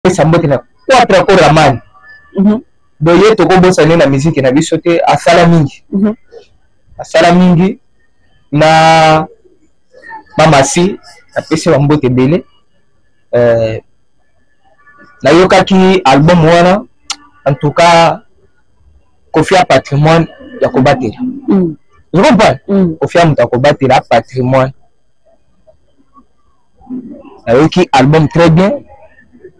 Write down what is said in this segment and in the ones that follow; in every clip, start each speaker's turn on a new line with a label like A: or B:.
A: Pesa mbote na Quatra Koraman. Donc ye tokobosana ye na miziki na biso te, asala mingi. Asala mingi na Mamasi, napesi ba mbote ebele. Nayokaki album wana, en tout cas Koffi a patrimoine ya kobatela. Ozo comprendre? Koffi a moto ya kobatela patrimoine. Nayoki album très bien,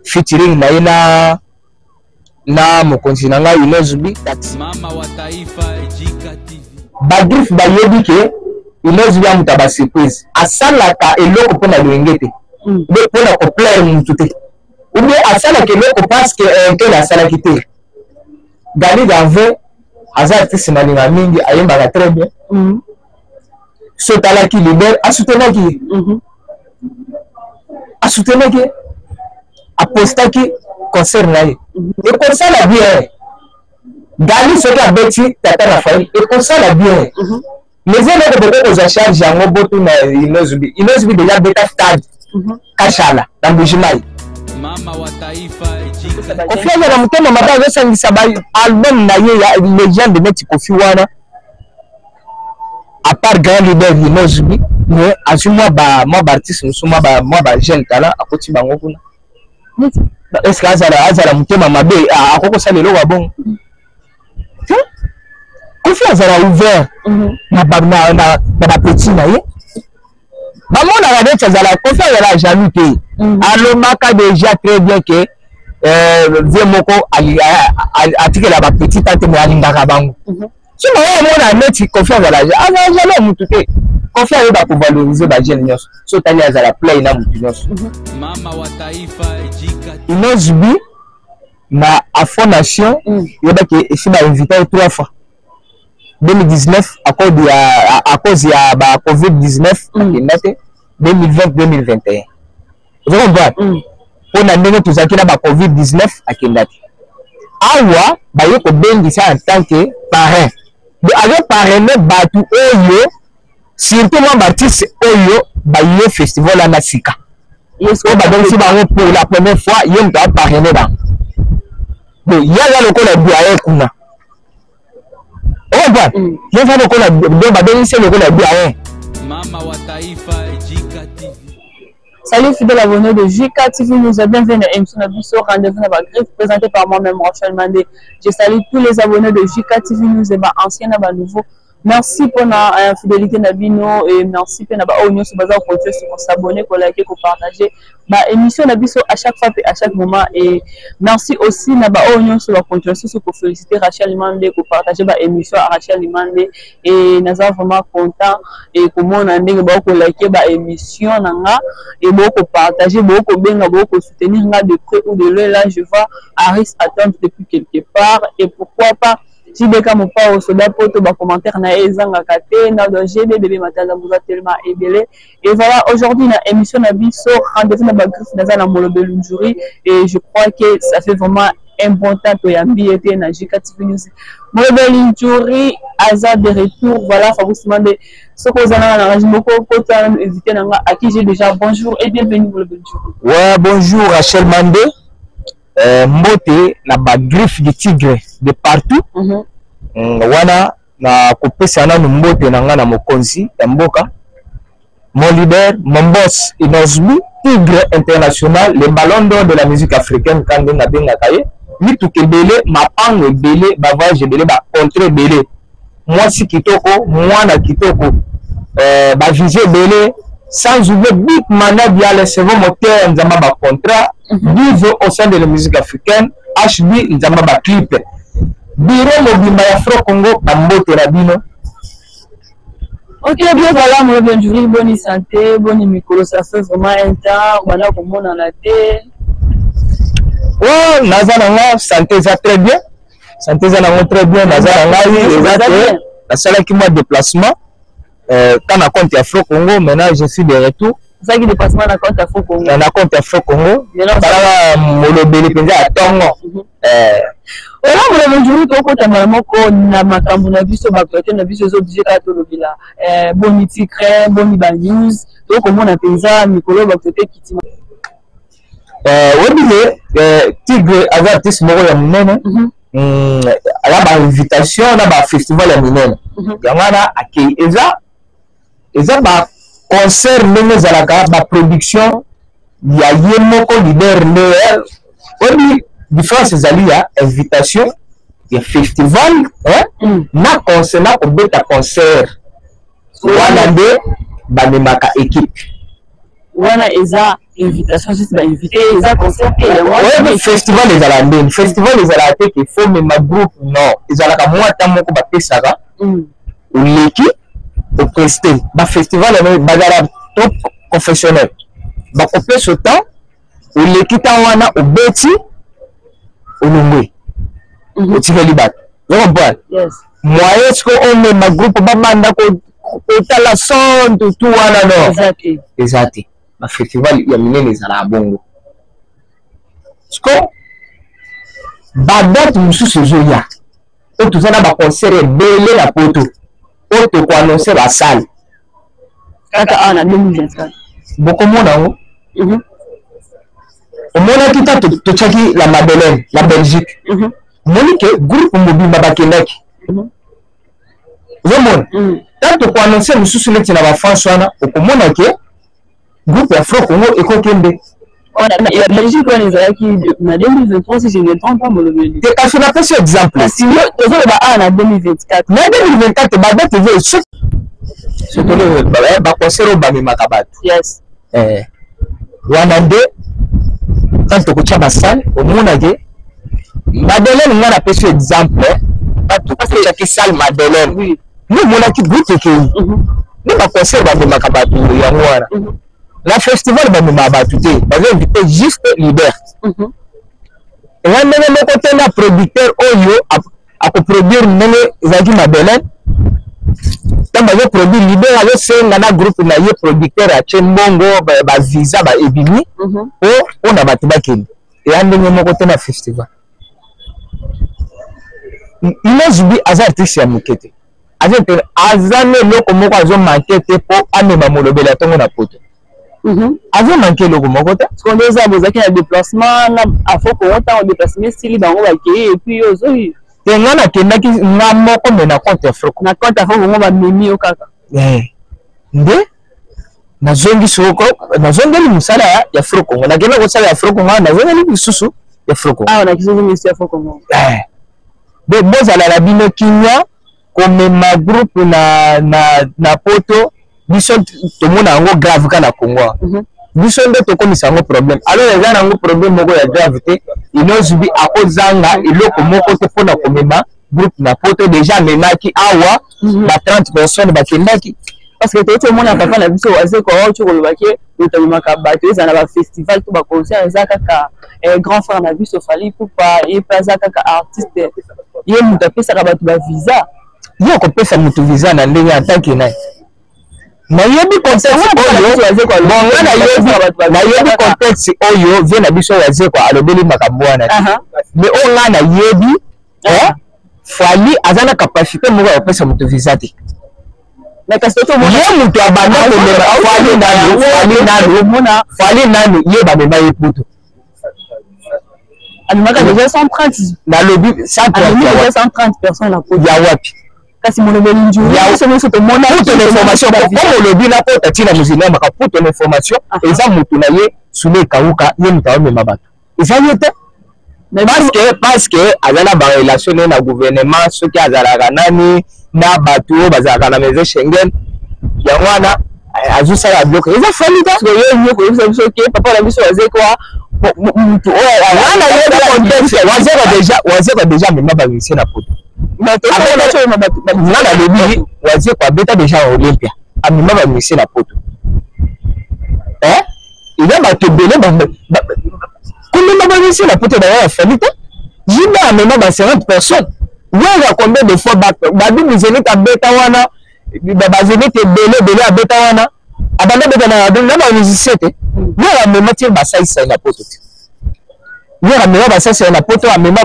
A: featuring na ye na mokonzi na ngai Innoss'B Taxi.
B: Mama wa taifa Ejika TV.
A: Ba griffe bayebi ke Innoss'B ya moto ya ba surprise, asalaka eloko mpo na loyenge te, ou bien mpo na ko plaire mutu te, ou bien asalaka eloko parce que un tel asalaki te. Gally Garvey aza artiste nalinga mingi, ayembaka très bien. So otalaki leader asoutenaki ye, asoutenaki ye, apostaki concert na ye, ekosala bien. Gally soki abeti tata Raphaël ekosala bien, mais eloko bokoki kozwa charge yango botuna Innoss'B. Innoss'B déjà abeta stade Kashala na Mbujimayi.
B: Mama wa taifa Ejika.
A: Koffi aza na motema mabe, azosangisa ba album na ye ya légende neti Koffi wana, à part grand leader Innoss'B, mais azwi mwa ba artiste mosusu, mwa ba jeune talent, akoti bango kuna. Est-ce que azala motema mabe, akoki kosala eloko ya bongo? Koffi azala ouvert na ba petit na ye, bamonaka neti azala, Koffi azala jaloux te. Alobaka déjà très bien que vie moko atikela ba petit te, mais alingaka bango. So bango omona neti Koffi azala jaloux ya mutu te. Koffi ayeba kovaloriser ba jeune nyonso. So otali, azala play na mutu nyonso.
B: Mama wa taifa Ejika.
A: Innoss'B na Afro Nation, yebaki esi bainvita ye trois fois. 2019, à cause ya ba COVID-19, akenda te. 2020, 2021, ozo comprendre, mpo na ndenge tozalaki na ba COVID-19, akenda te. Awa baye kobengisa en tant que parrain, donc azo parrainer bato oyo, surtout mwa baartiste oyo baye festival wana sika, oyo babengisi bango pour la première fois. Ye moto aparrainer bango, bon, ye aza lokola doyen kuna, ocomprendre? Ye aza lokola, donc babengisi ye lokola doyen.
B: Mama wa taifa Ejika TV.
C: Salut fidèles abonnés de JK TV News, bienvenue à émission na biso Rendez-vous na ba griffe, présenté par moi-même Rachel Mandé. Je salue tous les abonnés de JK TV News et ba anciens na ba nouveaux. Merci pour la fidélité na bino et merci pour na ba oyo nyonso baza continuer sur s'abonner, ko liker, ko partager ba émission na biso à chaque fois et à chaque moment. Et merci aussi na ba oyo nyonso ba continuer sur ko féliciter Rachel Mandé, ko partager ba émission à Rachel Mandé, et naza vraiment content et komona ndenge ba ko liker ba émission na nga et ba ko partager, ba ko benga, ba ko soutenir nga de près ou de loin. Là je vois Aris attendre depuis quelque part et pourquoi pas JBK Mopao soda poto, ba commentaire na ye ezangaka te na do GB bébé matala, boza tellement ebele. Et voilà, aujourd'hui na émission na biso Rendez-vous na ba griffe, naza na Molobeli Ndjuri et je crois que ça fait vraiment un bon temps toyambi ye te na JK TV News. Molobeli Ndjuri aza de retour. Voilà, Fabrice Mande, soki oza nanga na rage moko kota invité na nga à qui j'ai déjà bonjour et bienvenue, Molobeli Ndjuri.
A: Ouais, bonjour Rachel Mande. Mbote na ba griffe du tigre de partout. Wana na kopesa nanu mbote na nga na mokonzi ya mboka, mon leader, mon boss Innoss'B, tigre international, le ballon d'or de la musique africaine, ka ndenge abengaka ye. Mituka ebele, mapango ebele, bavoyage ebele, bacontre ebele, mwasi kitoko, mwana kitoko, bavise ebele, sans oublier Big Mana Diale, cerveau moteur, nzamba bacontrat Divo au sein de la musique africaine, HB nzamba baclip, bureau mobimba ya Afro Congo, bambote na bino.
C: Ok, bien voilà, moi bien Ndjuri, bonne santé, bonne mikolo, ça fait vraiment un temps, bana komona na te.
A: Oh, naza na nga, santé eza très bien. Santé eza nango très bien, naza na ngai, eza te. Nasalaki mwa déplacement quand na compte ya Afro Congo, maintenant je suis de retour.
C: Osalaki déplacement na compte ya Afro Congo?
A: Na compte ya Afro Congo. Balaka molobeli mpenza ya ntongo.
C: Ola Molobeli Ndjuri, tokota mbala moko na makambo na biso, baactualité na biso ezooblige kaka tolobela. Boni tigre, boni ba news, tokomona mpenza mikolo baactualité ekiti?
A: Oyebi ke Tigre aza artiste moko ya monene, aza bainvitation na bafestival ya minene. Yango wana akei, eza baconcert ndenge ezalaka, baproduction ya ye moko leader nde. Oyebi différence ezali ya invitation ya festival na concert, na kobeta concert wana nde bamemaka équipe.
C: Wana eza invitation, juste bainvité, eza concert te yango.
A: Oyebi festival ezala ndeni? Festival ezalaka te ke faut mema groupe, non. Ezalaka mwa ata moko bapesaka, oleki opreste. Bafestival yango bazala trop professionnel, bakopesa temps, oleki ntango wana, obeti, olongwe, otikeli bato. Ocomprendre?
C: Yes.
A: Moyen siko omema groupe, babanda kotala son tu wana, non.
C: Eza te.
A: Eza te. Bafestival ya minene ezalaka bongo. Siko badate mosusu ezoya oyo toza na baconcert ebele na poto oyo tokoannonce basale.
C: Kaka awa na 2024.
A: Bokomona yango. Omonaki ta totiaki la Madeleine, la Belgique, omoni ke groupe mobimba bakendaki. Ozomona, ta tokoannonce mosusu neti na bafrance wana, okomona ke groupe ya Afro Congo ekokende.
C: Ya Belgique wana ezalaki na 2023, si je ne me trompe pas, molobeli.
A: Te, kasi napesi exemple.
C: Kasi tozoloba awa na 2024.
A: Na 2024, badate eza surtout baconcert oyo bamemaka bato. Wana nde ntango tokotia basale, omonake Madeleine, nga napesi exemple, bato totiaki salle Madeleine, nde omonaki groupe ekei. Nde baconcert bamemaka bato yango wana. Na festival bamemaka bato te, bazo invité juste leader. Eza ndenge moko te na producteur oyo akoproduire. Ndenge ezalaki Madeleine, ntango bazoproduire, leader azosenga na groupe na ye, producteur atie mbongo, bavisa baebimi po mpona bato bakende. Eya ndenge moko te na festival. Innoss'B aza artiste ya moke te, aza te, aza na eloko moko azomanke te mpo amema molobeli atongo na poto. Azomanke eloko moko te.
C: Sikoyo eza bozalaki na déplacement na Afro Congo, ntango déplacement esili, bango bakei et puis yo ozoi.
A: Te, nga nakendaki nga moko, mais na compte ya Afro.
C: Na compte Afro Congo, bamemi yo kaka.
A: Nde nazongi soko, nazongeli mosala ya Afro Congo, nakenda kosala ya Afro Congo, nazongeli lisusu ya Afro Congo.
C: Awa nakizozongisi Afro Congo.
A: Bo bozala na bino kimia. Komema groupe na poto, biso tomona yango grave ka na Congo. Biso nde tokomisa yango problème. Alors eza nango problème moko ya grave te. Innoss'B akozanga eloko moko te mpona komema groupe na poto. Déjà amemaki awa ba 30 personnes bakendaki.
C: Parce que toyoti omona papa na biso Wazekwa wauti koloba ke moto amemaka bato eza na bafestival to baconcert eza kaka grand frère na biso Fally Ipupa. Ye mpe aza kaka artiste, ye moto apesaka bato bavisa.
A: Ye akopesa moto visa na ndenge atanke naye? Nayebi contexte oyo. Bon, nga nayebi contexte oyo vie na biso Wazekwa alobeli makambo wana te, mais oyo nga nayebi, Fally aza na capacité moko ya kopesa moto visa te. Ye moto abanda komema Fally nanu, Fally nanu, Fally nanu, ye bamema ye poto.
C: Amemaka déjà 130.
A: Nalobi
C: 130. 130 personnes na poto.
A: Ya wapi?
C: Kasi molobeli njuru, biso nyonso tomona.
A: Pour ton information, comme olobi na kota ntina mozili ya makambo, pour ton information, eza motu na ye Sule Ekauka, ye moto aomema bato, eza ye te, parce que aza na barelation ne na gouvernement, soki azalaka nani na bato oyo bazalaka na maison Schengen, yango wana azosala biloko. Eza Fally te.
C: Yo koyebisa biso ke papa na biso Wazekwa, mutu oyo
A: wana, yebi contexte. Wazekwa déjà, Wazekwa déjà amema bamusicien na poto. Nga nalobi Wazekwa abeta déjà Olympia, amema bamusicien na poto. Eza bato ebele komema bamusicien na poto, baya ya Fally te. JB amema ba 50 personnes. Wera combien de fois babibi Zénith abeta wana, bazénith ebele ebele abeta wana, abanda beta na bamusicien te. Wera amema ti basaisai na poto te. Wera amema basaisai na poto, amema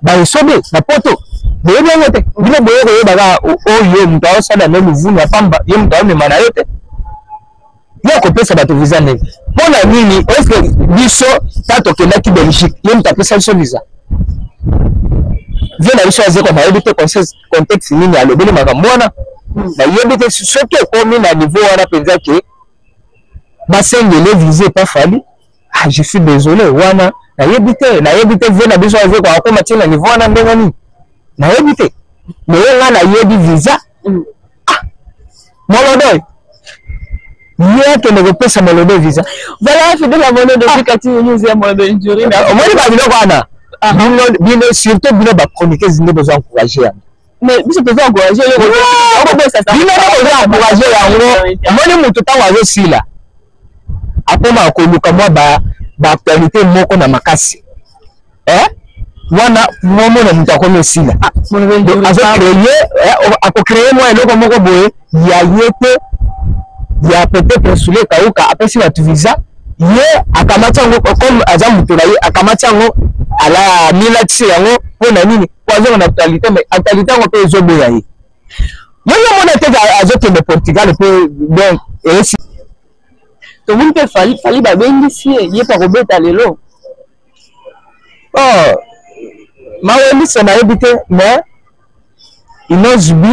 A: baesobe na poto. Boyebi yango te. Bino boye koyebaka oyo moto aosala ne luvunu ya pamba, ye moto aomema na ye te. Ye akopesa bato visa ndenge mpo na nini? Eske biso ta tokendaki Belgique, ye moto apesa biso visa? Vie na biso azekwa, nayebi te contexte nini alobeli makambo wana. Nayebi te soki ekomi na niveau wana mpenza ke basengele visa epa Fally. Ah, je suis désolé, wana nayebi te, nayebi te. Vie na biso azekwa akoma ti na niveau wana ndenge nini, nayebi te. Mais ye, nga nayebi visa. Ah, Molodoy, ye akende kopesa Molodoy visa.
C: Voilà, fidèle abonné de JK TV News ya Molodoy Njuri.
A: Omoni babiloko wana, bino, bino surtout, bino bachroniqueuse nde bozo encourage yango.
C: Mais biso toza encourage yo?
A: Bino nde bozo encourage yango. Omoni, moto ntango azosila, akoma koluka mwa baactualité moko na makasi. Eh? Wana momona moto akomi osila, azocréer, akocréer mwa eloko moko boye ya ye te, ya peut-être Sule Kauka apesi bato visa, ye akamati yango comme aza moto na ye, akamati yango, ala milatisi yango. Mpo na nini? Po azonga na actualité. Mais actualité yango mpe ezoboya ye. Yo yo mona te, azokende Portugal mpe, donc eyesi.
C: Tomoni mpe Fally, Fally babengisi ye, ye mpe akobeta lelo.
A: Oh, mawelisa, nayebi te, mais Innoss'B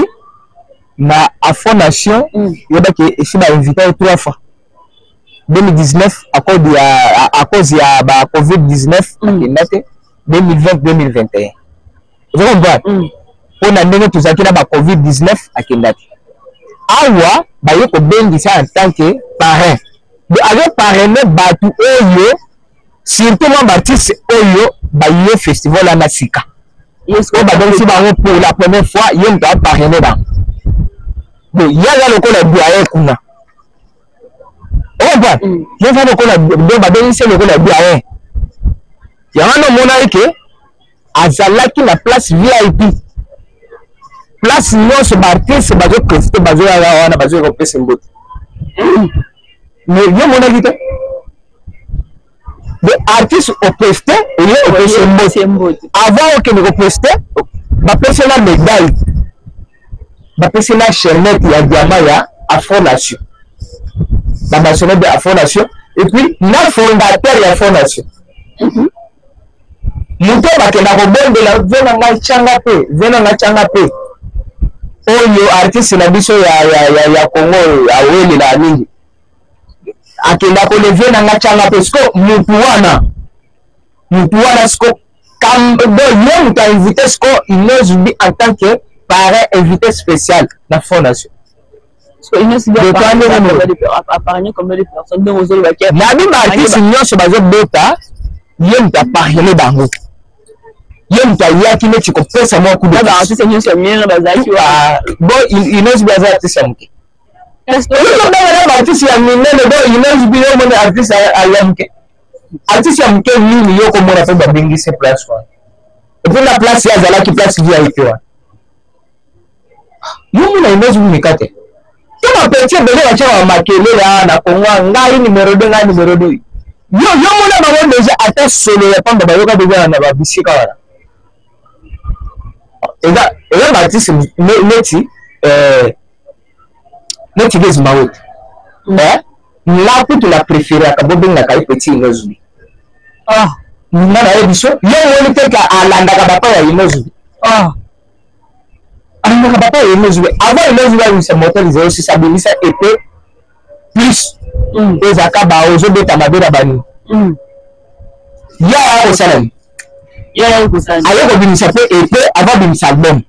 A: na Afro Nation, yebaki esi bainvite ye trois fois. 2019, à cause ya ba COVID 19, akenda te. 2020, 2021, ozo comprendre? Mpo na ndenge tozalaki na ba COVID 19, akenda te. Awa baye kobengisa en tant que parrain, donc azo parrainer bato oyo, surtout mwa baartiste oyo baye festival wana sika, oyo babengisi bango pour la première fois. Ye moto aparrainer bango, donc ye aza lokola doyen kuna, ocomprendre? Ye aza lokola, donc babengisi ye lokola doyen. Yango wana omonaki ke azalaki na place VIP, place nyonso baartiste bazoprofite, bazoyaka wana, bazoyaka kopesa mbote. Mais ye omonaki te de artiste oprofite, oye opesa mbote. Avant okende koprofite, bapesi na médaille, bapesi na chaînette ya diamant ya Afro Nation, bamationne de Afro Nation, et puis na fondateur ya Afro Nation, moto oyo bakenda kobondela: "Ve na ngai tyanga mpe, ve na ngai tyanga mpe." Oyo artiste na biso ya Congo awelela mingi, akenda koleve na ngai tyanga mpe. Siko mutu wana, mutu wana siko, donc ye moto ainvité siko Innoss'B en tant que parrain, invité spécial na fondation. Nabi baartiste nyonso bazobeta, ye moto aparrainer bango, ye moto ayaki neti kopesa mwa coup. Bon, Innoss'B aza artiste ya moke, ozobanga na baartiste ya minene. Bon, Innoss'B, yo omoni artiste ya moke, artiste ya moke nini yo komona mpe babengisi place wana? Et puis na place ye azalaki, place VIP wana, yo mona Innoss'B meka te. To bapeti ebele batia bamakelele awa na Kongo: "Ngai numéro 2, ngai numéro 2." Yo yo mona bango déjà, ata solo ya pamba bayoka déjà na babisika wana. Eza baartiste neti neti Gaz Mawete. Nga kutu na préféraka bobengaka ye petit Innoss'B. Nga nayebi so yo omoni te ka alandaka bapa ya Innoss'B. Alandaka bapa ya Innoss'B. Avant Innoss'B abimisa Motel 06, abimisa EP plus ezalaka ba ozobeta mabe na banini. Ya aya kosala nini? Aye kobimisa mpe EP avant abimisa album.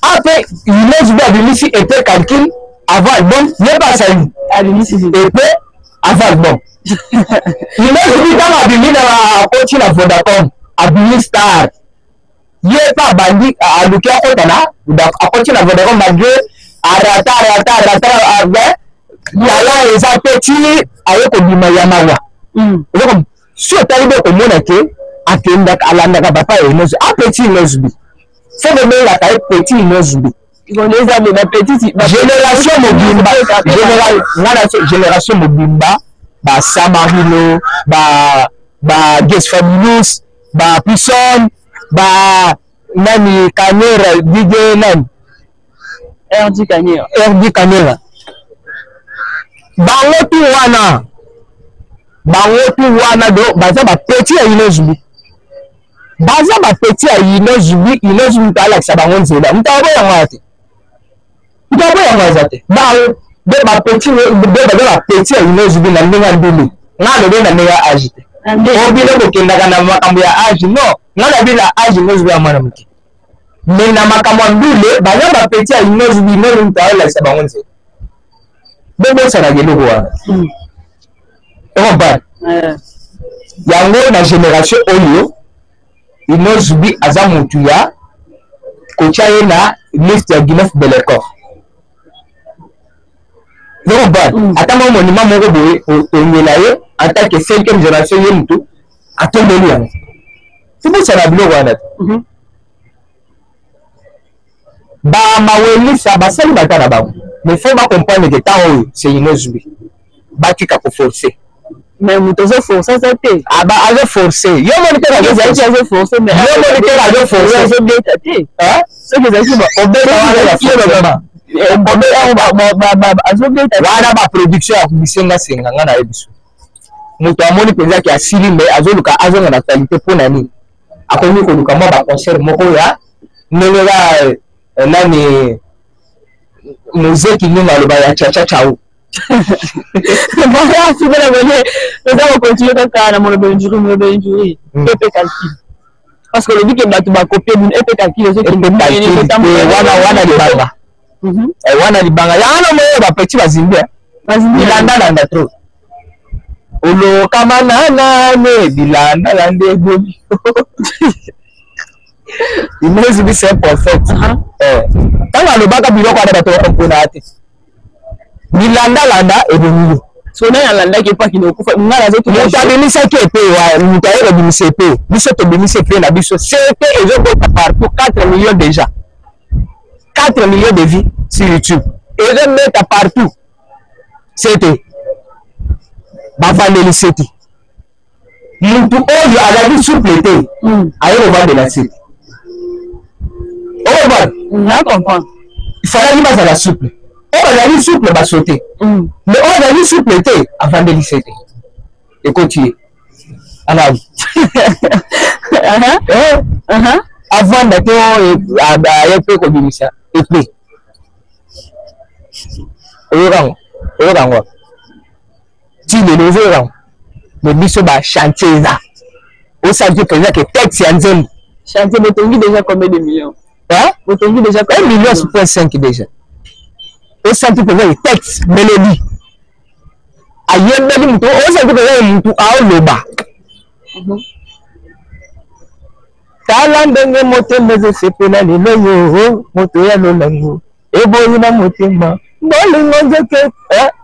A: Ape Innoss'B abimisi EP Calcul avant album, ye mpe asali EP avant album. Innoss'B ntango abimi na akoti na Vodacom, abimi star, ye mpe abandi aluki akota na, akoti na Vodacom malgré arata, arata, arata, tala eza mpe ti aye kobima ya mawa. Si otali be, komona ke akendaka, alandaka papa ya Innoss'B. A petit Innoss'B, fo bobengaka ye petit Innoss'B. Génération mobimba, nga na génération mobimba, ba Samarino, ba Ges Fabulous, ba Pison, ba nani, Kanera, DJ nani.
C: RD Kanera.
A: RD Kanera. Bango tu wana, bango tu wana do baza ba petit ya Innoss'B, baza ba petit ya Innoss'B. Innoss'B moto alakisa bango nzela, moto aboyango aya te, moto aboyango aza te. De ba petit de baza ba petit ya Innoss'B na ndenge ya ndule. Nga alobi na ndenge ya age te, o bino bokendaka na makambo ya age. Non, nga nabi na age Innoss'B ya mwana moke, mais na makambo ya ndule baza ba petit ya Innoss'B. Innoss'B moto alakisa bango nzela. Bobosanaka eloko wana, ocomprendre yango. Na génération oyo, Innoss'B aza motu ya kotia ye na liste ya Guinness de record, ocomprendre? Ata mwa monument moko boye otongela ye en tant que cinquième génération, ye motu atombeli yango. Tobosana biloko wana te. Bamawelisa basali bata na bango, mais faut bacomprendre que ntango oyo c'est Innoss'B, batika koforce.
C: Mais moto azoforce aza te.
A: Aba azoforce, yo moni te?
C: Ezalaki azoforce, mais
A: yo moni te azoforce?
C: Azobeta te. Soki ezalaki
A: obeta wana ya forcement,
C: azobeta
A: wana baproduction ya bisengasenga. Nga nayebi so moto amoni mpenza ke asili, mais azoluka azonga na qualité. Mpo na nini akomi koluka mwa baconcert moko ya ndenge ka nani muzeki ndenge aloba ya chacha chao?
C: Voilà, fidèle abonné, toza kocontinue kaka na moloba injuri, moloba injuri epe calcul, parce que olobi ke bato bakopie bino. Epe calcul ezokende.
A: Wana wana libanga, wana libanga yango na moyo bapeti bazimbi bilandalanda trop. Olokama nanane bilandalanda ebomi. Innoss'B c'est un prophète. Ntango alobaka biloko wana, bato bakomponaka te. Bilandalanda ebomi yo.
C: So nani alandaki epo akende kokufa? Nga
A: nazomoto abimisaki epe, moto aye kobimisa epe. Biso tobimisi epe na biso, cp ezobota partout, 4 millions déjà, 4 millions de vues sur YouTube, ezobeta partout. Sete bavandeli sete, mutu oyo azalaki souple te aye kovandela sete.
C: Oyo
A: falaki bazala souple, oyo bazali souple basote, mais oyo azali souple te avandeli sete, ekoti ye alali avanda te. Aye mpe kobimisa epe, oyokango, oyokango ti lelo ozoyokango. Mais biso bachantier eza osanti mpenza ke texte ya nzembo.
C: Chantier botongi déjà combien de millions?
A: Hein?
C: Botongi déjà
A: 1 million point 5 déjà. Osanti mpenza ke texte, mélodie ayembeli motu, osanti mpenza ke motu aoloba. Tala ndenge motema ezosepela lelo, yo moto ya lolango eboyi na motema, bolingo nzoke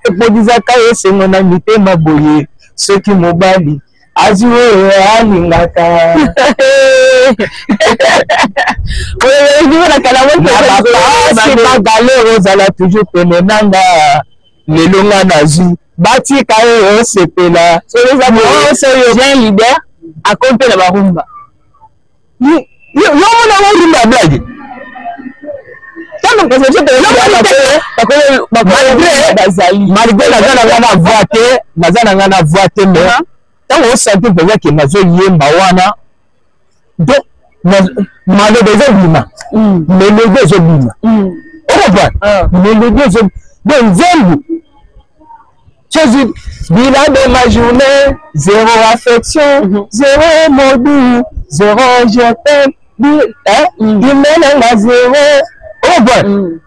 A: epodizaka esengo na mitema boye. Soki mobali azwi oyo alingaka, bapasi bagalere ozala toujours pene nanga. Lelo nga nazwi, batika oyo osepela.
C: Jeune leader akomi mpe na barumba.
A: Yo mona ngo rumba ya blague? Malgré naza na nga na voix te, naza na nga na voix te, mais ntango osanti mpenza ke nazoyemba wana, donc maloba ezobima, mélodie ezobima, ocomprendre? Mélodie ezo, donc nzembo soki bilan de ma journée, zéro affection, zéro mot, zéro je t'aime, imenanga zéro, ocomprendre?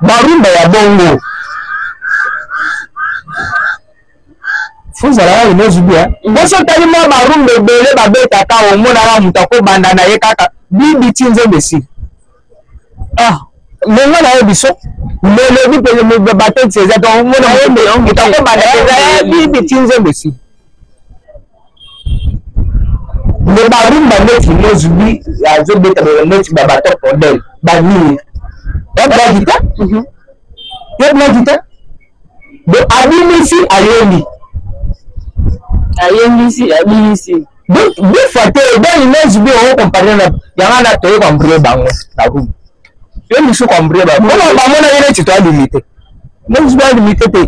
A: Barumba ya bongo fozala kaka Innoss'B. Poso otali mwa barumba ebele babetaka, omonaka moto akobanda na ye kaka bibi ti nzembo esili. Ah, ndenge na ye biso mélodie mpe batexte eza to, omona moto akobanda mpenza bibi ti nzembo esili. Me barumba neti Innoss'B azobeta neti babatop modèle banini, yablaki te, yablaki te. Donc abimisi, ayembi.
C: Ayembisi, abimisi.
A: Donc deux fois te. Donc Innoss'B okocompare na yango na toye koembrouiller bango na rumba, yo misu koembrouiller bango mpona bamonaki neti toalimite. Innoss'B alimité te.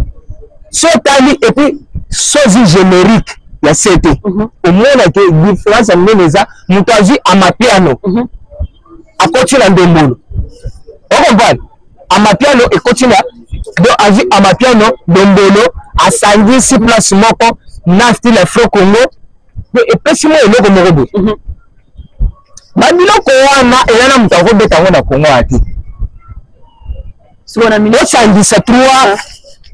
A: So otali, et puis sozi générique ya se te, omona ke différence ya monene eza moto azwi amapiano, akoti na ndombolo. Ocomprendre? Amapiano ekoti na, donc azwi amapiano, ndombolo, asangisi place moko na style afro congo, mpe epesi mwa eloko moko boye. Babiloko wana eza na moto akobeta yango na Kongo aya te. Osangisa trois,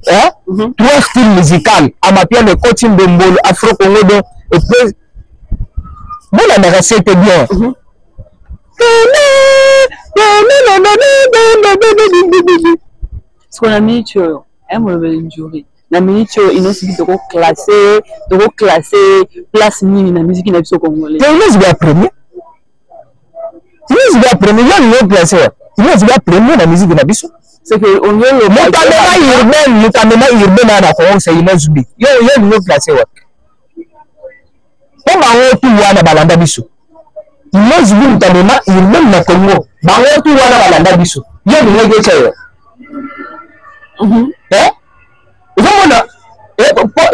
A: hein? Trois styles musical, amapiano ekoti, ndombolo, afro congo, donc epe bolandaka se te bien.
C: Sikoyo na minute oyo, molobeli Ndjuri, na minute oyo Innoss'B tokoclasse place nini na musique na biso congolais?
A: Te, Innoss'B ya premier, Innoss'B ya premier. Yo olingi place wa Innoss'B ya premier na musique na biso?
C: C'est que
A: moto amema urbaine, moto amema urbaine awa na Congo, c'est Innoss'B. Yo olingi place wa? Mpo bango tu wana balanda biso. Innoss'B moto amema urbaine na Congo, bango tu wana balanda biso. Yo olingaki otya yo? Ozomona,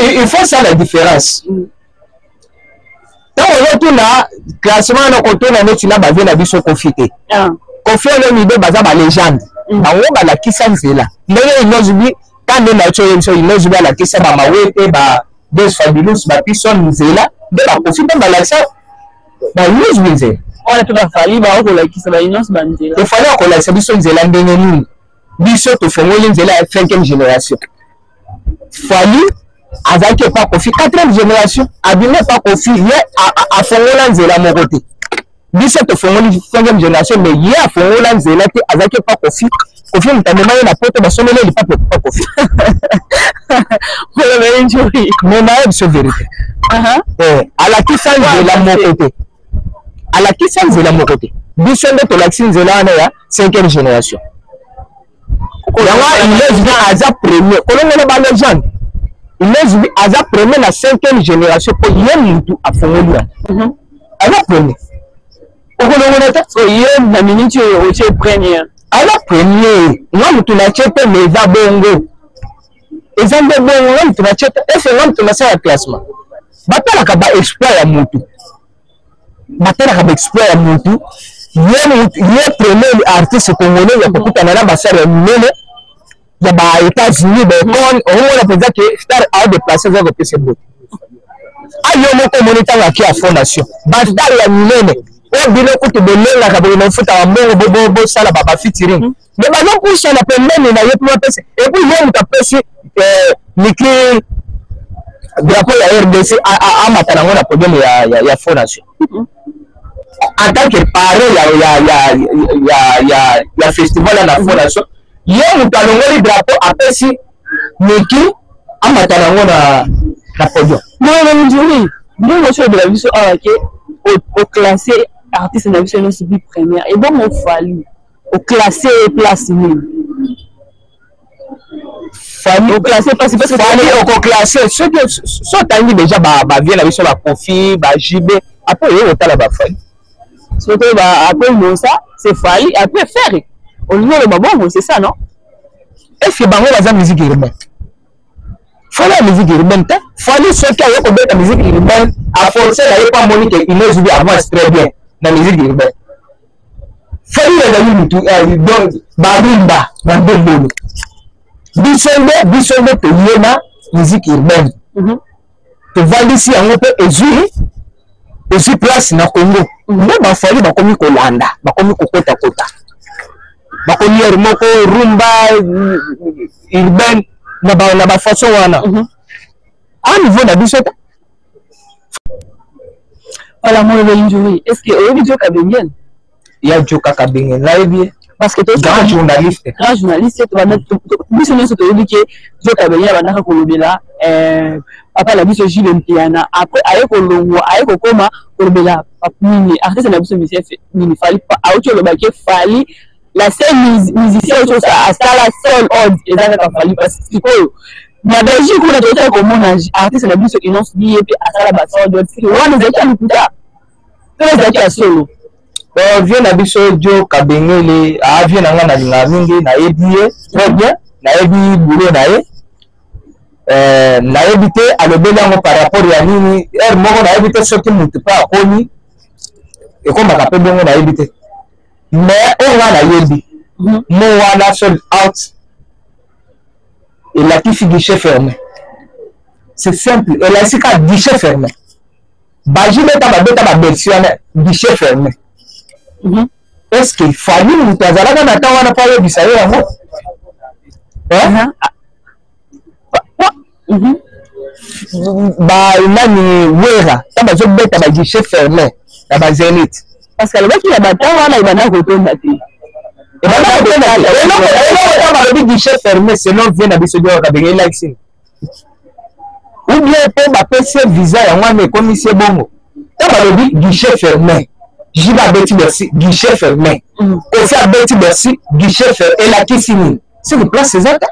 A: il faut ça, la différence. Ntango ozotuna classement wana, kotuna neti na bavieux na biso Kofi te. Kofi Olomide baza balégende, bango balakisa nzela. Ndenge Innoss'B ka nde na otio biso, Innoss'B alakisa bamawete, ba Des Fabulous, bapison nzela, nde bakofi mpe balakisa ba Innoss'B nzela.
C: Wana mpe baFally baokolakisa baInnoss banzela.
A: EFally akolakisa biso nzela ndenge nini? Biso tofongoli nzela ya cinquième génération. Fally azalaki epa Kofi, quatrième génération, abimi epa Kofi. Ye afongola nzela moko te. Biso tofongoli cinquième génération, mais ye afongola nzela te. Azalaki epa Kofi. Kofi moto amema ye na Poto, basomeli ye lipapu epa Kofi.
C: Molobeli Ndjuri.
A: Mais naye biso vérité, alakisa nzela moko te, alakisa nzela moko te. Biso nde tolakisi nzela wana ya cinquième génération. Yango Innoss'B aza premier. Kolongola balégende, Innoss'B aza premier na cinquième génération, mpo ye mutu afongoli yango. Aza premier, okolongola te.
C: So ye na minute oyo otie première?
A: Aza premier. Nga mutu natie te, mais eza bongo, eza nde bongo. Nga mutu natie te, ese nga mutu nasala classement. Batalaka baexploit ya mutu, batalaka baexploit ya mutu. Ye mutu, ye premier artiste congolais ya kokutana na basare ya minene ya ba États-Unis, baekole. Omona mpenza ke star adéplace, eza kopesa bote. Ayo moko omoni ntango aki ya fondation, bastar ya minene oyo bino kutu bolengaka boye na ofutaka mbongo bosala bafeaturing, mais bazopusana pembeni na ye mpo bapesa. Et puis ye moto apesi Miki drapeau ya RDC, amata nango na podium ya fondation en tant que parrain ya festival na fondation. Ye moto alongoli drapeau, apesi Miki amata nango na podium.
C: Molobeli Ndjuri, ndenge osolobela biso awa ke oclasse artiste na biso Innoss'B première, ebongo Fally, oclasse ye place nini?
A: Fally?
C: Oclasse place parce que
A: Fally, okoclasse soki so otangi déjà bavieux na biso, baKofi, baJB, après oye kotala baFally.
C: Surtout ba après Mosa, c'est Fally, après Ferre. Olingi oloba bongo, c'est ça, non?
A: Est-ce bango baza musique urbaine? Fally ya musique urbaine te. Fally soki aye kobeta musique urbaine, aforce na ye mpo amoni ke Innoss'B avance très bien na musique urbaine. Fally azali mutu donc barumba na ndombolo. Biso nde toye na musique urbaine, tovandisi yango mpe ezwi place na Congo. Nde baFally bakomi kolanda, bakomi kokotakota, bakomi ere moko rumba urbaine na bafaçon wana a niveau na biso te.
C: Voilà, Molobeli Ndjuri, est ce que oyebi Joka Bengel?
A: Ya Joka Kabengel, nayebi ye.
C: Parce que
A: grand journaliste.
C: Grand journaliste. Biso nyonso toyebi ke Joka Bengel abandaka kolobela papa na biso Jules Mpiana. Après aye kolongwa, aye kokoma kolobela nini, artiste na biso musicien nini, Fally. Auti olobaki Fally la seule musicien oyo asala sold out eza kaka Fally, parce que sikoyo na Belgique kuna tozali komona artiste na biso Innoss'B, ye mpe asala ba sold out. Wana ezalaki ya lokuta to ezalaki ya solo?
A: Bon, vieux na biso Jo Kabengele, a vieux na nga nalingaka mingi, nayebi ye très bien. Nayebi boulot na ye. Nayebi te alobeli yango par rapport ya nini. Heure moko nayebi te soki motu mpe akoni ekomaka mpe bongo, nayebi te. Mais oyo nga nayebi, mo wana sold out elakisi guichet fermé, c'est simple. Elakisi kaka guichet fermé. Baji beta babeta babersi wana guichet fermé. Est ce que Fally moto azalaka na temps wana mpo ayebisa ye yango? Ba nani, Wera, ntango bazobeta ba guichet fermé na bazénith?
C: Parce que alobaki ya batango wana ebanda kotonda te.
A: Ebanda kotonda te. Eloko ntango balobi guichet fermé, selon vie na biso diaka benge, elakisi ou bien mpo bapesi ye visa yango wana ekomisi ye bongo. Ntango balobi guichet fermé, JB abeti Bercy guichet fermé, Koffi abeti Bercy guichet fermé, elakisi nini? Siki place eza te,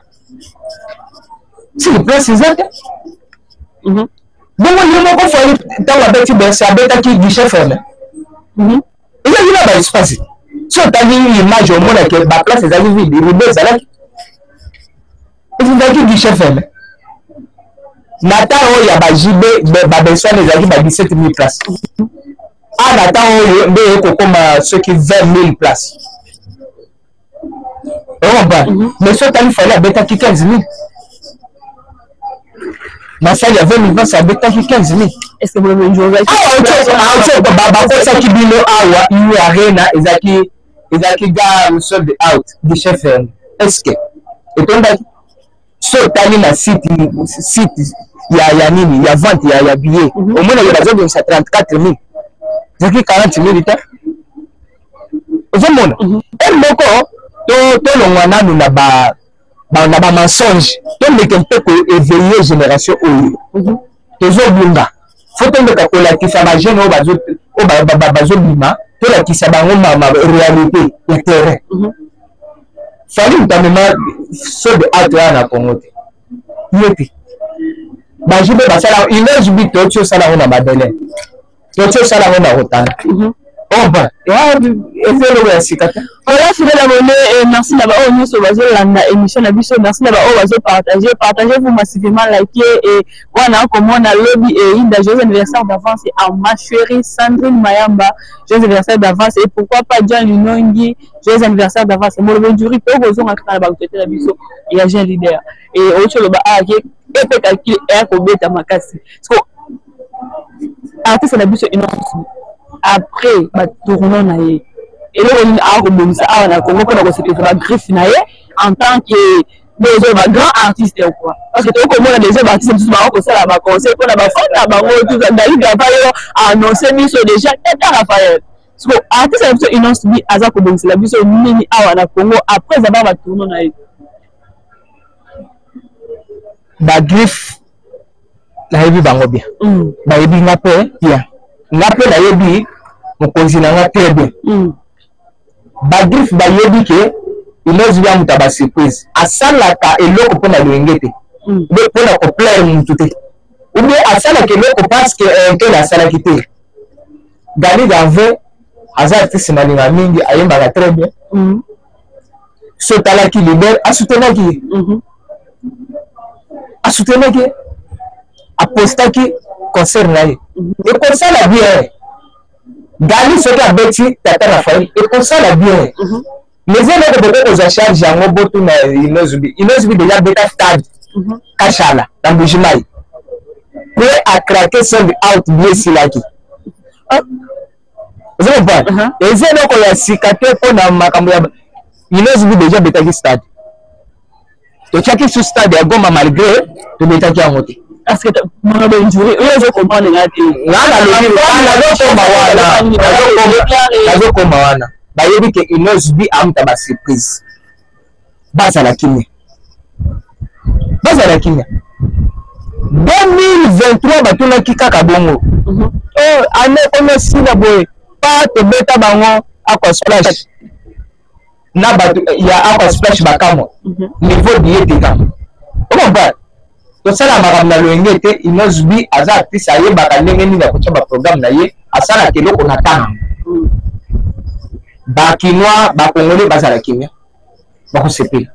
A: siki place eza te. Bongo ye moko Fally, ntango abeti Bercy, abetaki guichet fermé, ezalaki na baespace. So otali image, omonake baplace ezalaki vide, rideau ezalaki, ezalaki guichet fermé. Na ntango oyo ya baJB, baBercy wana ezalaki ba 17 000 place. A na ntango oyo nde ekokoma soki 20 000 place, ocomprendre? Mais so otali, Fally abetaki 15 000 na salle ya 20 000 place, abetaki 15 000.
C: Est ce que
A: Bakosaki bino awa, U Arena ezalaki ga sold out, guichet fermé. Est ce que etondaki? So otali na site ya nini, ya vente ya billet, omonaki bazobimisa 34 000, ezalaki 40 000 te. Ozomona, heure moko tolongwa nanu na bamensonge, tomeke mpe koéveiller génération oyo tozobunga. Faut tomeka kolakisa bajeune oyo bazobima, tolakisa bango réalité ya terrain. Fally moto amema sold out wana na Congo te, ye te. Baji mpe basala Innoss'B, toti osala yango na Mabele, toti osala yango na Rotana. Oba eza eloko ya sika te.
C: Voilà, fidèle abonné, et merci na baoyo nyonso bazolanda émission na biso. Merci na baoyo bazopartage. Partagez-vous massivement, likez. Et wana komona lobi eyinda. Joyeux anniversaire d'avance à ma chérie Sandrine Mayamba, joyeux anniversaire d'avance. Et pourquoi pas John Linongi, joyeux anniversaire d'avance. Molobo Ndjuri, mpe okozonga kaka na baactualité na biso ya jeune leader. Et outi oloba ake epe calcul eya kobeta makasi. Parce artiste na biso Innoss'B, après batournoi na ye, eloko nini akobongisa awa na Congo mpona kosepelisa bagriffe na ye en tant que déjà bagrand artiste quoi? Parce que tokomona déjà baartiste mosusu bako kosala baconseil mpona bafan na bango. David Raphael annonce biso déjà tata Raphaël. Siko artiste na biso Innoss'B aza kobongisela biso nini awa na Congo après avoir batournoi na ye?
A: Bagriffe nayebi bango bien, bayebi nga mpe bien, nga mpe nayebi mokonzi na nga très bien. Bagriffe bayebi ke Innoss'B ya moto ya basurprise, asalaka eloko mpo na loyenge te, mpona koplaire mutu te, ou bien asalaka eloko parce que nkele asalaki te. Gani Garve aza artiste nalinga mingi, ayembaka très bien. So otalaki leader asoutenaki ye, asoutenaki ye, apostaki concert na ye, ekosala bien. Gali soki abeti tata Rafael, ekosala bien. Mais eloko boko kozwa charge yango, botuna Innoss'B. Innoss'B déjà abeta stade Kashala na Mbujimayi mpe acraquer, sold out, bien esilaki. Ozo comprendre? Eza eloko ya sika te mpona makambo ya Innoss'B. Déjà abetaki stade, totiaki su stade ya Goma, malgré tobetaki yango te.
C: Parce que molobo Ndjuri oyo ozocomprendre nga te.
A: Nga nalobi, nazokoma wana, nazokoma wana. Bayebi ke Innoss'B amuta basurprise. Bazala kimia, bazala kimia. 2023 batunaki kaka bongo, oh, ane ekomi esila boye, pa tobeta bango Aqua Splash na bato ya Aqua Splash bakamwa niveau billet tekama. Ocomprendre? Tosala makambo na loyenge te. Innoss'B aza artiste, ayebaka ndenge nini akotia baprogramme na ye, asalaka eloko na ntango. Bakinois, bakongolais bazala kimia, bakosepela.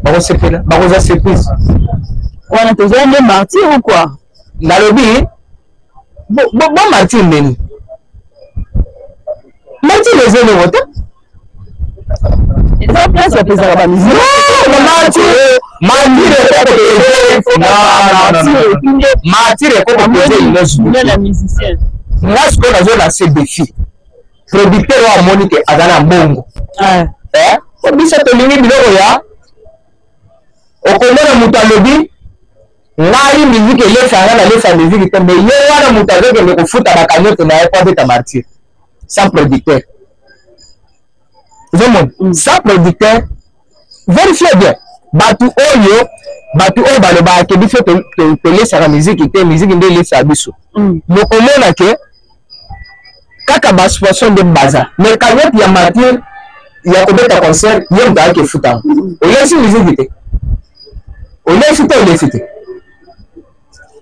A: Bakosepela, bakozwa surprise.
C: Wana tozwa nde martyr ou quoi?
A: Nalobi bo martyr ndeni martyr eza eloko te.
C: Eza place bapesaka bamusike.
A: Martyr ekokopese Innoss'B. Nga sikoyo nazo lance défi, producteur oyo amoni ke aza na mbongo, po biso tolingi biloko ya okomona moto alobi: "Ngai miziki elesa nga, nalesa miziki te." Mais ye wana moto azokende kofuta bacagnotte na ye po abeta martyr sans producteur. Ozomona, sans producteur. Vérifie bien, bato oyo balobaka ke biso tolesaka miziki te, miziki nde elesaka biso, mokomona ke kaka basponsor nde baza, mais cagnotte ya martyr ya kobeta concert, ye moto ayaki efuta. Olesi miziki te, olesi te, olesi te.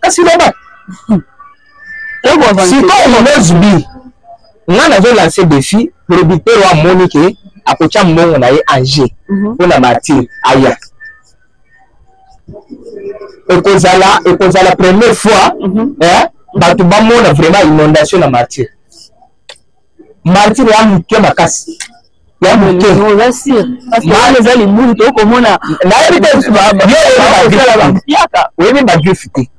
A: Kasi loba sikoyo Innoss'B, nga nazolancer défi: producteur oyo amoni ke akotya mbongo na ye en jeu mpona martyr aya, ekozala première fois bato bamona vraiment inondation na martyr. Martyr ya moke makasi, ya moke.
C: Eza libulu tokomona.
A: Nayebi te, oyebi bagriffe te,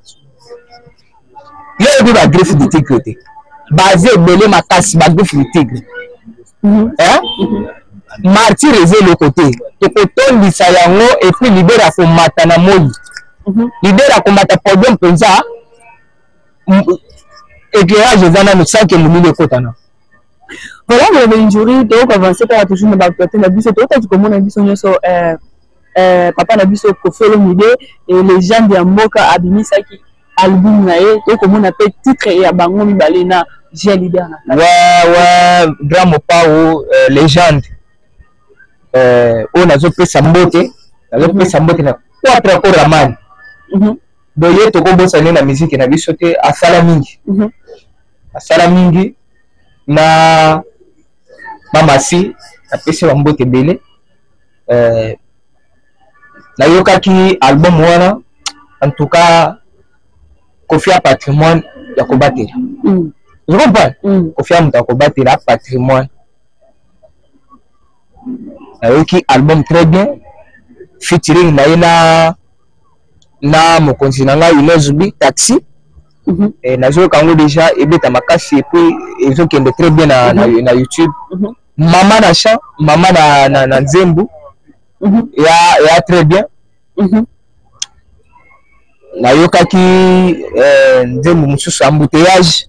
A: yo oyebi bagriffe du tigre te. Baza ebele makasi, bagriffe du tigre. Martyr eza eloko te, tokotondisa yango. Et puis leader akomata na moi, leader akomata podium mpenza. Éclairage eza nano sans molili ekota na
C: Voilà, moloba Ndjuri, tokoavance kaka toujours na baactualité na biso. Tokotaki komona biso nyonso, papa na biso Koffi Olomide, légende ya mboka, abimisaki album na ye. Tokomona mpe titre ya bango mibale na G leader
A: na Ouais, grand Mopao, légende oyo nazopesa mbote, nazopesa mbote na quatre koraman. Boye tokobosani na miziki na biso te, asala mingi, asala mingi na mamasi. Napesi bambote ebele. Nayokaki album wana, en tout cas Koffi ya patrimoine ya kobatela. Ozo comprendre? Koffi ya moto ya kobatela patrimoine. Nayoki album très bien, featuring na ye na mokonzi na ngai Innoss'B, Taxi. Nazoyoka yango déjà ebeta makasi, et puis ezokende très bien na YouTube. Mama na chant, mama na nzembo ya très bien. Nayokaki nzembo mosusu, Embouteillage.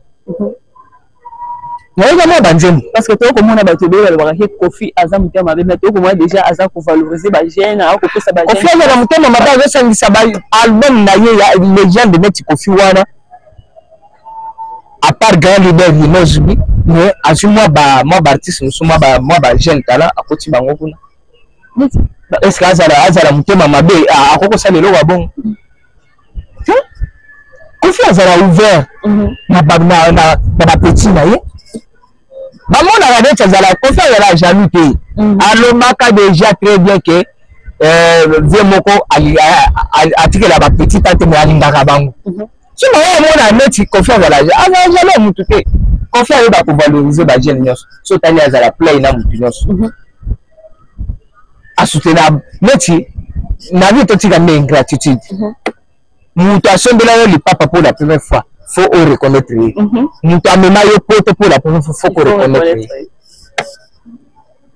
A: Nayoka mwa banzembo.
C: Parce que tokomona bato ebele balobaka ke Koffi aza motema mabe, mais tokomona déjà aza kovaloriser bajeune, akopesa.
A: Koffi aza na motema mabe? Azosangisa baalbum na ye ya légende neti Koffi wana, à part grand leader Innoss'B, mais azwi mwa baartiste mosusu, mwa bajeune talent, akoti bango kuna. Est ce que azala motema mabe, akoki kosala eloko ya bongo te? Koffi azala ouvert na bapetit na ye. Bamonaka neti azala, Koffi azala jaloux te. Alobaka déjà très bien ke vie moko atikela bapetit ta te, mais alingaka bango. So bango omona neti Koffi azala jaloux ya mutu te. Koffi ayeba kovaloriser bajeune nyonso. So otali, azala play na mutu nyonso, asoutenir neti na vie. Totika nde ingratitude. Moto asombela yo lipapa pour la première fois, faut oreconnaître ye. Moto amema yo poto pour la première fois, faut koreconnaître ye.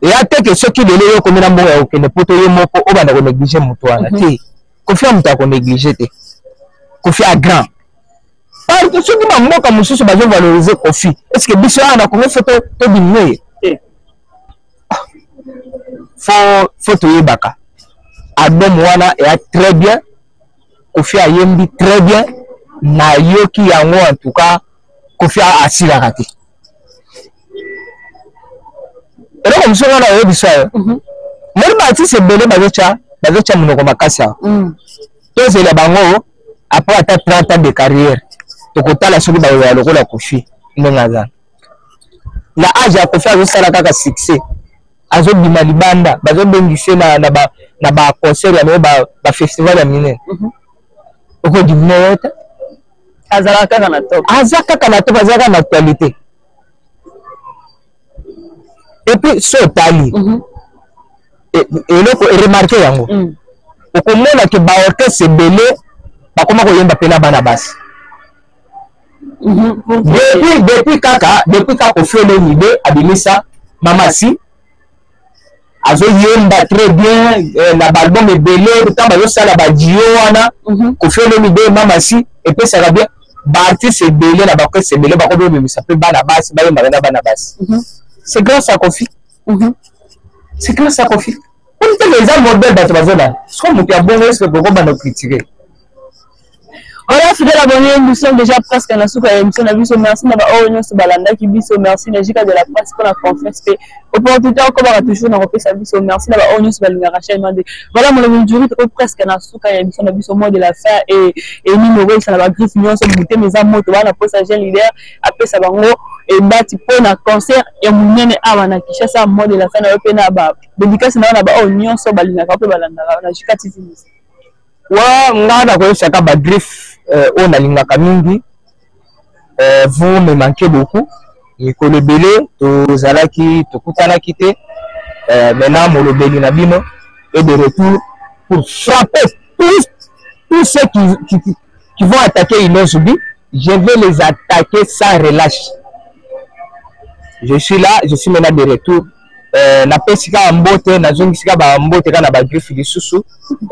A: Eya te ke soki lelo yo okomi na mbongo ya kokende poto, yo moko obanda konéglige moto wana te. Koffi ya moto akonéglige te. Koffi ya grand partout. Soki bamboka mosusu bazovaloriser Koffi, est ce que biso awa na Congo faut todiminue ye? Faut toyebaka album wana eya très bien. Koffi ayembi très bien, nayoki yango. En tout cas Koffi asilaka te. Eloko mosusu nga na oyebisa yo, moni baartiste ebele bazotya monoko makasi awa. Tozela bango après ata 30 ans de carrière, tokotala soki bakozala lokola Koffi ndenge aza na age ya Koffi. Azosala kaka succès, azobima libanda, bazobengise na Na baconcert ya minene, bafestival ya minene, okodimine ye te.
C: Azalaka kaka na top.
A: Aza kaka na top, aza kaka na actualité. Et puis so otali eloko eremarquer yango, okomona ke baorchestre ebele bakoma koyemba mpe na bana basi. Depuis kaka Koffi Olomide abimisa Mama Si, azoyemba très bien na baalbum ebele. Ntango bazosala baduo wana, Koffi Olomide, Mama Si, epesaka bien. Baartiste ebele na baorchestre ebele bakomi obimisa mpe bana basi, bayembaka na bana basi. C'est grâce à Koffi, c'est grâce à Koffi. Teke eza modèle bato bazolanda. Siko moto ya bongo, eske kokobanda kocritiquer?
C: Voilà, fidèle abonné, nous sommes déjà presque à la souka ya émission na biso. Merci na ba oyo nyonso balandaki biso. Merci na Jika de la presse pour la confiance pe opportunité okobaka toujours na kopesa biso. Merci na ba oyo nyonso balingaka chaîne Mande. Voilà, mon ami Djuri, tokomi presque na suka ya émission na biso, mot de la fin et nini okoyebisa na bagriffe nyonso motema eza moto bana posa jeune leader apesa bango ebati mpo na concert ya monene awa na Kinshasa? Mot de la fin na yo mpe na ba dédicace na yo na ba oyo nyonso balingaka mpe balandaka na Jika TV.
A: Wa nga nakoyebisaka bagriffe oyo nalingaka mingi, vous me manquez beaucoup. Mikolo ebele tozalaki, tokutanaki te. Maintenant molobeli na bino est de retour pour frapper tous ceux qui vont attaquer Innoss'B. Je vais les attaquer sans relâche. Je suis là, je suis maintenant de retour. Napesi kaka mbote, nazongisi kaka bambote kaka na bagriffe lisusu.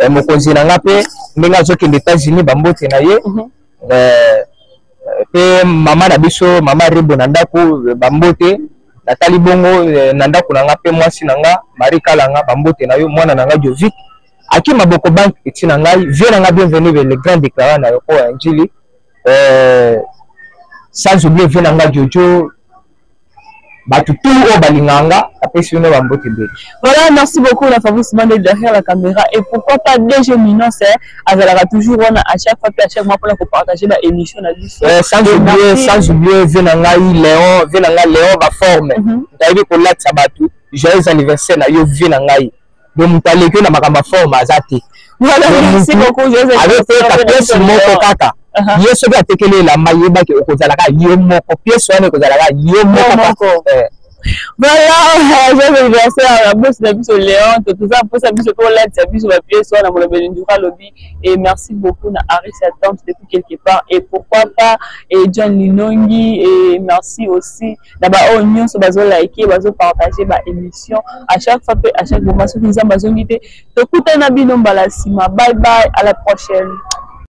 A: Mokonzi na nga mpe ndenge azokende États-Unis, bambote na ye. Mpe mama na biso, mama Rebo na ndako, bambote. Natali bongo na ndako na nga mpe mwasi na nga Marie Kalanga, bambote na yo. Mwana na nga Jovik Aki Maboko Bank eti na ngai, vie na nga Bienvenu le grand déclarant na aéroport ya Njili, sans oublier vie na nga Jojo. Bato tout oyo balingaka nga, napesi bino bambote ebele.
C: Voilà, merci beaucoup la Fabrice Mande derrière la caméra et pourquoi pas DG Minos, hein, azalaka toujours wana à chaque fois puis à chaque mois pour partager ba émission na biso.
A: Sans oublier, sans oublier vie na ngai Léon, vie na ngai Léon baforme. Nayebi kolatisa bato. Joyeux anniversaire na yo, vie na ngai. Donc moto aleki na makambo ya forme aza te.
C: Voilà, merci beaucoup. Joyeux
A: Azoteka pièce moko kaka. Ye soki atekeli elamba, yebaki okozalaka yo moko, pièce wana ekozalaka yo moko.
C: Voilà, joyeux anniversaire à boss na biso Léon, toza mposa biso tolatisa biso bapièce wana, molobeli nduka alobi. Et merci beaucoup na Harris Attente depuis quelque part et pourquoi pas et John Linongi. Et merci aussi na baoyo nyonso bazolike, bazopartage baémission à chaque fois mpe à chaque moment. Soki Nzambe azongi te, tokutana bino mbala nsima. Bye bye, à la prochaine.